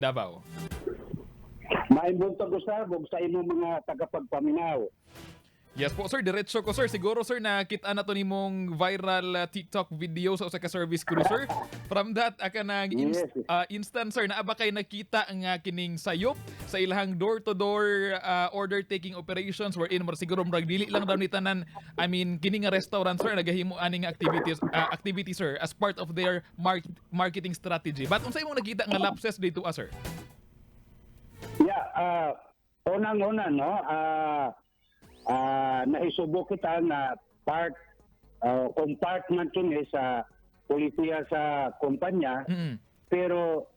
Davao. Maayong buntag usab ug sa imong mga tagapagpaminaw. Yes po, sir, diretso ko, sir. Siguro, sir, nakita na to nimong viral TikTok video sa usa ka service crew, sir. From that aka nag instant, sir, naa ba kay nakita nga kining sayop sa ilahang door-to-door order taking operations wherein murag siguro murag dili lang daw ni tanan, I mean, kini nga restaurant, sir, nagahimo ani nga activity, sir, as part of their marketing strategy. But unsa imong nakita nga lapses dito, sir? Yeah, unang-una, no, naisubo kita nga part kung part man kini sa polisiya sa kumpanya, pero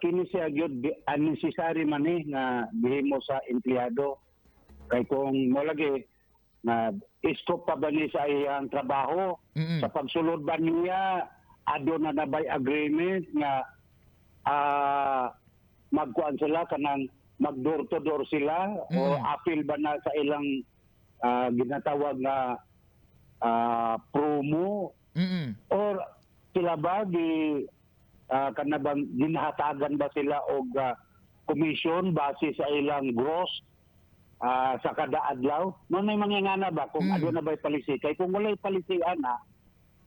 kini siya gyud unnecessary man ni nga gihimo sa empleyado kay kung mo lagi nga scope pa ba ni sa iyang trabaho, sa pagsulod ba niya aduna na by agreement nga magkuan sila kanang mag door to door sila o apil ba na sa ilang ginatawag nga promo or sila ba gi kanabang ginahatagan ba sila og commission base sa ilang gross sa kada adlaw no? May mga ngana ba kung aduna ba policy? Kay kung walay policy ana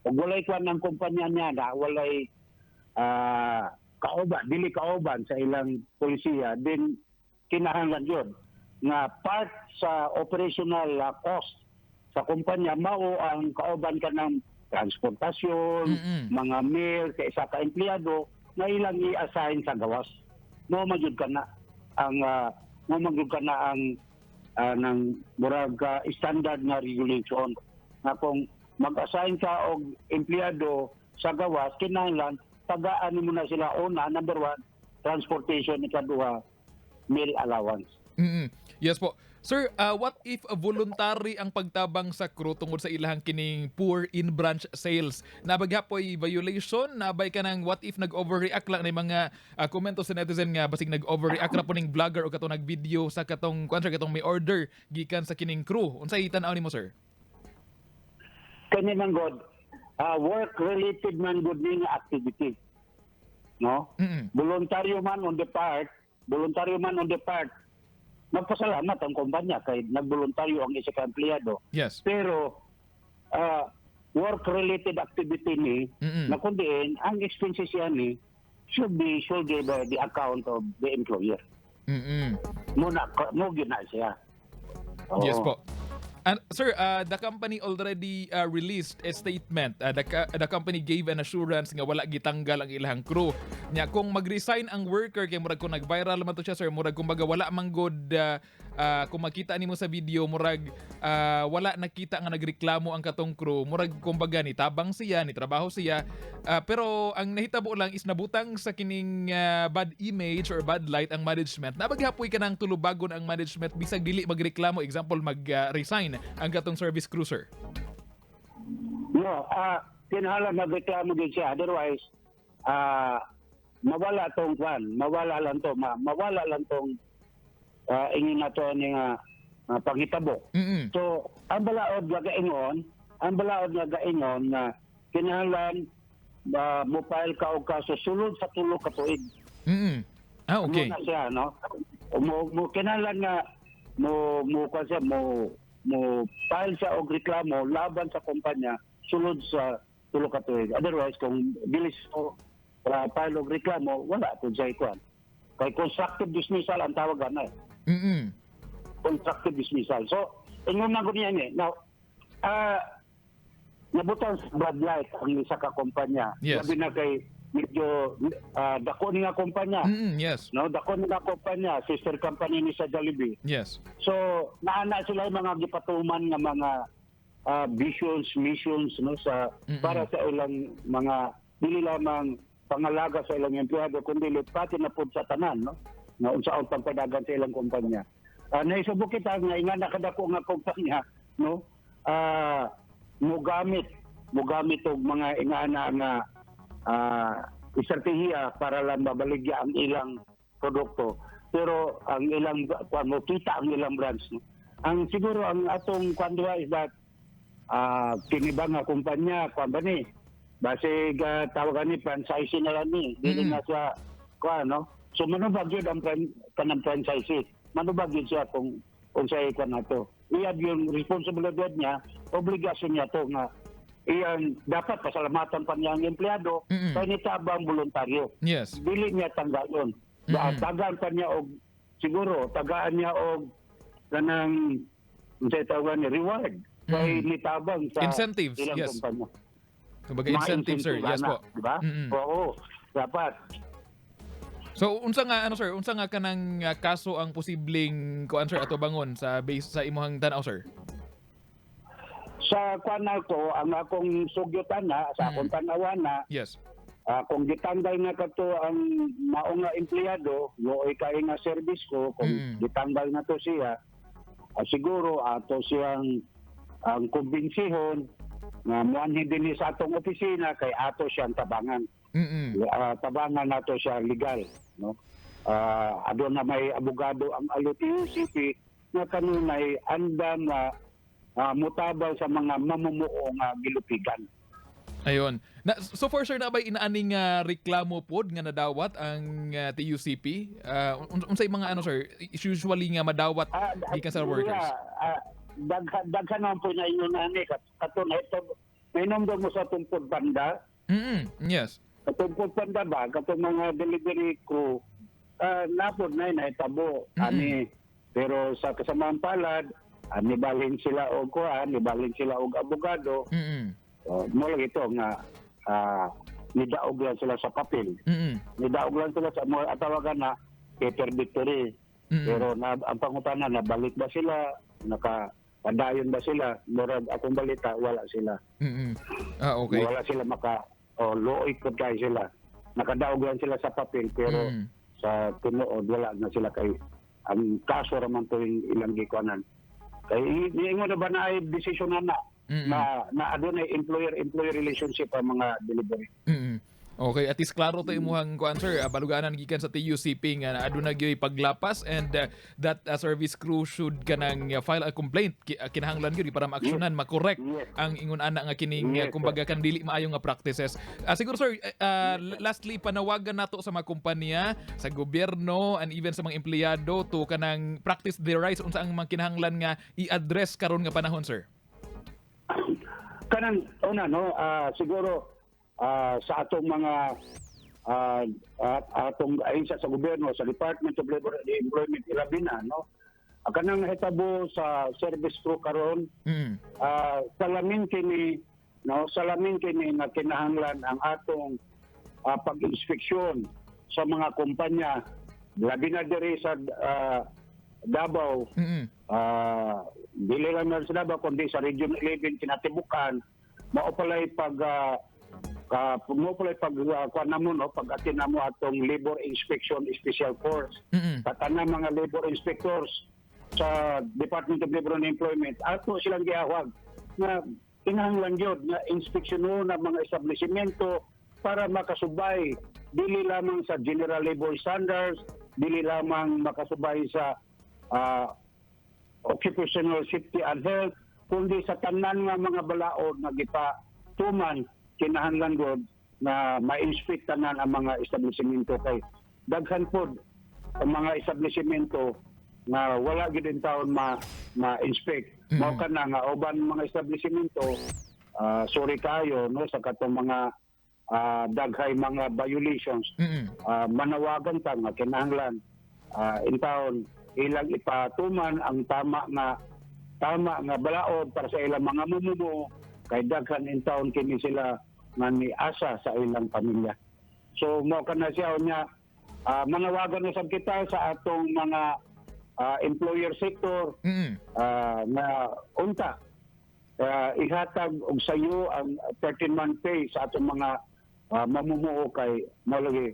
ug walay kuan ng kumpanya niya na walay kauban, dili kauban sa ilang polisiya, then kinahanglan yun nga part sa operational cost sa kumpanya mao ang kauban ka ng transportasyon, mga meal sa isa ka empleyado nga ilang i-assign sa gawas. Mo man gyud ka na ang ng murag standard nga regulation nga kung mag-assign ka og empleyado sa gawas, kinahanglan tagaan mo na sila una, number one, transportation, ikaduha, meal allowance. Yes po. Sir, what if voluntary ang pagtabang sa crew tungod sa ilahang kining poor in-branch sales? Naa ba gyapoy violation? Naa bay kanang what if nag-overreact lang na mga komento sa netizen nga basig nag-overreact ra po ning vlogger o katong nag-video sa katong kuan, sir, katong may order gikan sa kining crew? Unsay tan-aw nimo, sir? Kani man god, work related man gud ni nga activity, no? Voluntaryo man on the part, magpasalamat ang kumpanya kay nagboluntaryo ang isa ka empleyado. Pero work related activity ni na kundiin ang expenses yan ni should be shouldered by the account of the employer. Muna mo gyud na siya. Oo. Yes po. And sir, the company already released a statement. The company gave an assurance nga wala gitanggal ang ilahang crew. Nya kung mag-resign ang worker kay murag kung nag-viral man to siya, sir, murag kumbaga wala man god kung makita nimo sa video, murag wala nakita nga nagreklamo ang katong crew. Murag kumbaga ni tabang siya, ni trabaho siya. Pero ang nahitabo lang is nabutang sa kining bad image or bad light ang management. Naa ba gyapoy kanang tulubagon ang management bisag dili magreklamo, example, mag-resign ang katong service crew, sir? No, kinahanglan magreklamo din siya. Otherwise, mawala tong kwan, mawala lang to, mawala lang tong ingin na to ni nga panghitabo. So, ang balaod nga gaingon nga kinahanglan mo file ka og kaso sulod sa 3 ka tuig. Ah, okay. Mo na siya, no? Mo kinahanglan nga mo mo kwan siya, mo mo file siya og reklamo laban sa kumpanya sulod sa 3 ka tuig. Otherwise, kung dili mo file og reklamo, wala pud siya ikuan. Kay constructive dismissal ang tawag ana eh. Constructive dismissal. So, ingon na ko niya ni. Now, nabutan sa bad light ang isa ka kumpanya. Labi na kay medyo dako ni nga kumpanya. No, dako ni nga kumpanya, sister company ni sa Jollibee. So, naana sila yung mga gipatuman nga mga visions, missions, no, sa para sa ilang mga dili lamang pangalaga sa ilang empleyado kundi pati na pud sa tanan, no, nga unsaon pagpadagan sa ilang kumpanya. Naisubo kita nga inga nakadako nga kumpanya, no, mo gamit og mga ingana nga estratehiya para lang mabaligya ang ilang produkto, pero ang ilang kuan mo kita ang ilang branch, no? Ang siguro ang atong kuan duha is that kini ba nga kumpanya, kuan ba ni, basig tawagan ni franchisee na lang ni, dili na siya kuan, no? So manubag yun ang kanang franchisee. Manubag yun siya kung unsay kuan nato. Iya yung responsibilidad niya, obligasyon niya to nga iyan dapat pasalamatan pa niya ang empleyado kay nitabang voluntaryo. Dili niya tanggalon. Tagaan pa niya og siguro tagaan niya og kanang unsay tawagan ni reward kay nitabang sa Incentives, ilang kumpanya. Kumbaga Mga incentive, sir. incentive Yes ana, po. di ba? Oo, dapat. So unsa nga ano, sir, unsa nga kanang kaso ang posibleng kuan, sir, ato bangon sa base sa imong tan-aw, sir? Sa kuan ako, ang akong sugyot ana, sa akong tan-awan na, kung gitanggal na kato ang mao nga empleyado, luoy kay nga service ko, kung gitanggal na to siya, siguro ato siyang ang kumbinsihon nga muanhi dinhi sa atong opisina kay ato siyang tabangan. Tabangan nato siya legal, no? Aduna may abogado ang ALO-TUCP nga kanunay andam nga mutabang sa mga mamumuo nga gilupigan. Ayun. Na, so far, sir, na ba inaaning reklamo pod nga nadawat ang TUCP? Unsay mga ano, sir, usually nga madawat gikan sa workers? Yeah, daghan naman po na inyo na ni kato na ito mainom mo sa tungkod banda. Katong Food Panda ba, katong mga delivery crew, napod na nahitabo ani, pero sa kasamang palad, ani balhin sila og kuan, nibalhin sila og abogado. Mo lang ito nga nidaog lang sila sa papel. Nidaog lang sila sa mga tawagan na paper victory. Pero na, ang pangutana, nabalik ba sila? Naka padayon ba sila? Murag akong balita, wala sila. Ah, okay. Wala sila maka o luoy ko tayo sila. Nakadaog lang sila sa papel pero sa tinuod wala na sila kay ang kaso raman to yung ilang gikuanan. Kay ingon na ba na ay desisyon na na na, na adunay employer-employee relationship ang mga delivery. Okay, at least klaro to imuhang kuan, sir. Baluganan gikan sa TUCP nga aduna gyoy paglapas and that service crew should kanang file a complaint. Kinahanglan gyud para maaksyonan, makorek ang ingon ana nga kining kumbaga kan dili maayo nga practices. Siguro, sir, lastly, panawagan nato sa mga kumpanya, sa gobyerno and even sa mga empleyado to kanang practice their rights, unsa ang mga kinahanglan nga i-address karon nga panahon, sir? Kanang una, no, siguro sa atong mga at atong ahensya sa gobyerno, sa Department of Labor and Employment, ilabi na, no, kanang nahitabo sa service crew karon, salamin kini, no, salamin kini nga kinahanglan ang atong pag-inspeksyon sa mga kumpanya, labi na diri sa Davao. Dili lang na sa Davao kundi sa Region 11 kinatibukan. Mao palay pag kuan namo, no, pag atin namo atong labor inspection special force. Tatanang mga labor inspectors sa Department of Labor and Employment, ato silang giawag na kinahanglan gyud nga inspeksyonon ang mga establishmento para makasubay dili lamang sa general labor standards, dili lamang makasubay sa occupational safety and health, kundi sa tanan nga mga balaod nga gipatuman, kinahanglan gud na ma-inspect tanan ang mga establishmento kay daghan pod ang mga establishmento nga wala gid in taon ma ma-inspect. Mao kana nga uban mga establishmento, sorry kayo, no, sa katong mga daghay mga violations. Manawagan ta nga kinahanglan in taon ilang ipatuman ang tama nga balaod para sa ilang mga mamumuo kay daghan in taon kini sila nga niasa sa ilang pamilya. So mo kana siya unya, manawagan na sad kita sa atong mga employer sector na unta ihatag og sayo ang 13-month pay sa atong mga mamumuo kay mao lagi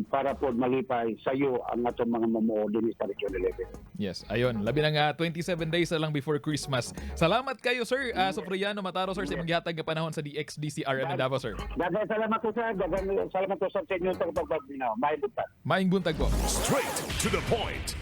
para po malipay sayo ang atong mga mamumuo dinhi sa Region 11. Yes, ayun. Labi na nga 27 days na lang before Christmas. Salamat kayo, sir. Sofriano Mataro, sir, sa imong gihatag nga panahon sa DXDCRM in Davao, sir. Daghang salamat ko, sir. Daghang salamat ko, sir, sa inyong pagpagbinaw. Maayong buntag. Maayong buntag po. Straight to the point.